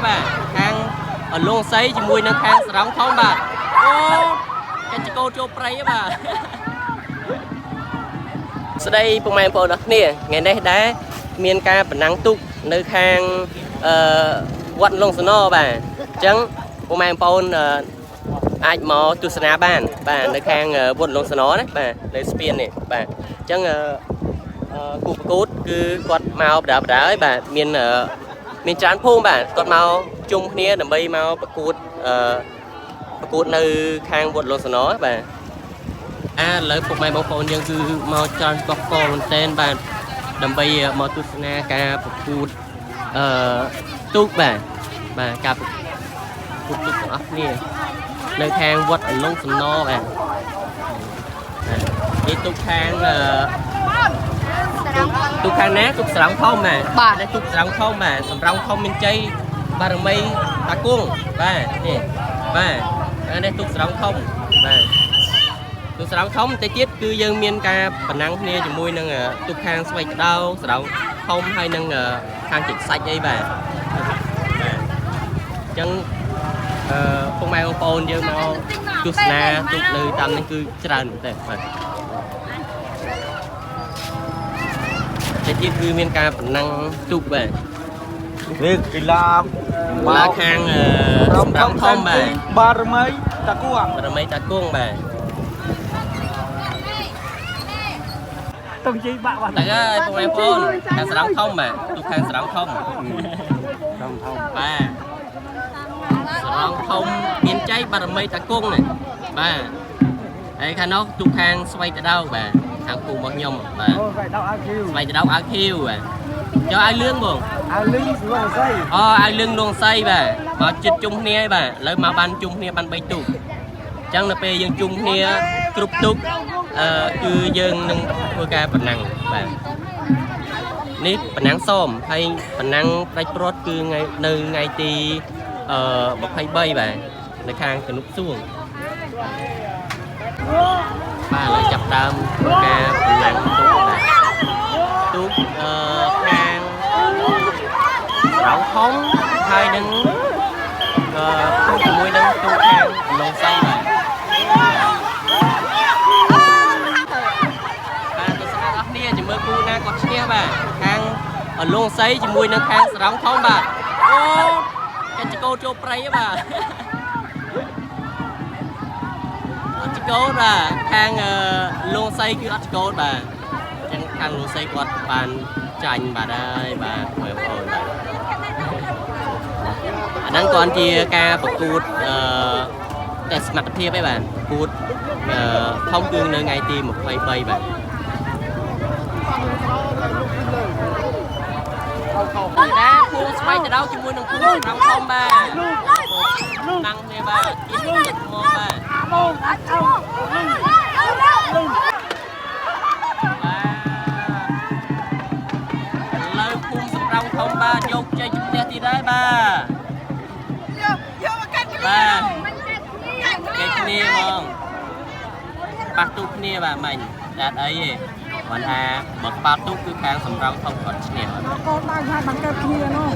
បាទខាងអលងសីជាមួយនឹងខាងសរងធំបាទអូកិច្ចកោចូលព្រៃហ៎បាទស្ដីពុកម៉ែបងប្អូនអរគ្នាថ្ងៃនេះដែរមានការប្រណាំងទូកនៅខាងអឺវត្តលងសណបាទអញ្ចឹងពុកម៉ែបងប្អូនអាចមកទស្សនាបានបាទនៅខាងវត្តលងសណណាបាទនៅស្ពាននេះបាទអញ្ចឹងគូប្រកួតគឺគាត់មកបដាបដាហើយបាទមានមានច្រើនភូមិបាទគាត់មកជុំគ្នាដើម្បីមកប្រកួតប្រកួតនៅខាងវត្តលងសណបាទអាឥឡូវពុកម៉ែបងប្អូនយើងគឺមកច្រើនកកកមែនទែនបាទដើម្បីមកទស្សនាការប្រកួតអឺទូកបាទបាទការប្រកួតទូកទាំងអស់គ្នានៅខាងវត្តអលងសំណបាទនេះទូកខាងទូកខាងណាទូកស្រង់ធំបាទនេះទូកស្រង់ធំបាទសម្រងធំមានជ័យបារមីតាគង់បាទនេះបាទនេះទូកស្រង់ធំបាទទូកស្រង់ធំតិចទៀតគឺយើងមានការប្រណាំងគ្នាជាមួយនឹងទូកខាងស្វ័យក្តោស្រង់ធំហើយនឹងខាងចិចសាច់អីបាទបាទអញ្ចឹងពុកម៉ែបងប្អូនយើងមកទស្សនាទូកនៅតាមនេះគឺច្រើនមែនទេបាទតែទៀតគឺមានការប្រណាំងទូកបាទ នេះកីឡា មកខាងសម្រងធំបាទ បារមីតាគួង បារមីតាគួងបាទ តុងជីបាក់បាទ តែហើយពុកម៉ែបងប្អូនខាងស្រង់ធំបាទទូកខាងស្រង់ធំ ស្រង់ធំ បាទស្រង់ធំមានជ័យបារមីតាគង់នេះបាទហើយខាងនោះទូកខាងស្វ័យតដោបាទខាងពូរបស់ខ្ញុំបាទ អូស្វ័យដោអាវខៀវ ស្វ័យតដោអាវខៀវបាទចូលអាវលឿងបង អាវលឿងលងសី អូអាវលឿងលងសីបាទមកចិត្តជុំគ្នាហើយបាទឥឡូវមកបានជុំគ្នាបាន3ទូកអញ្ចឹងនៅពេលយើងជុំគ្នាគ្រប់ទូកគឺយើងនឹងធ្វើការប្រណាំងបាទនេះប្រណាំងសមហើយប្រណាំងផ្ដាច់ព្រាត់គឺថ្ងៃនៅថ្ងៃទី23បាទនៅខាងកនុកសួងបាទឥឡូវចាប់ដើមធ្វើការប្រណាំងទូកបាទទូកខាងស្រោងធំហើយនឹងទូកជាមួយនឹងទូកខាងលងសីបាទបាទទស្សនាអស់គ្នាជាមួយគូណាគាត់ឈ្នះបាទខាងលងសីជាមួយនឹងខាងស្រោងធំបាទអូកិច្ចកោចូលព្រៃបាទអត់ចកោតបាទខាងលងសីគឺអត់ចកោតបាទអញ្ចឹងខាងលងសីគាត់បានចាញ់បាទហើយបាទបងប្អូនបាទអាហ្នឹងគ្រាន់ជាការប្រកួតតែសមត្ថភាពឯងបាទប្រកួតធំគឺនៅថ្ងៃទី23បាទណាភូមិស្វ័យទៅដល់ជាមួយនឹងភូមិស្រង់ធំបាទតាំងគ្នាបាទចិត្តមកបាទបាទលើភូមិសម្រងធំបាទយកជ័យជំនះទៀតហើយបាទ យកមកកាត់គ្នា បាទ កាត់ គេគ្នាហ្មងប៉ះទូគ្នាបាទមិញតែអត់អីទេគាត់ថាបើក្បាលទូគឺខាងសម្រងធំគាត់ឈ្នះ កូនបានហើយបង្កើតគ្នានោះ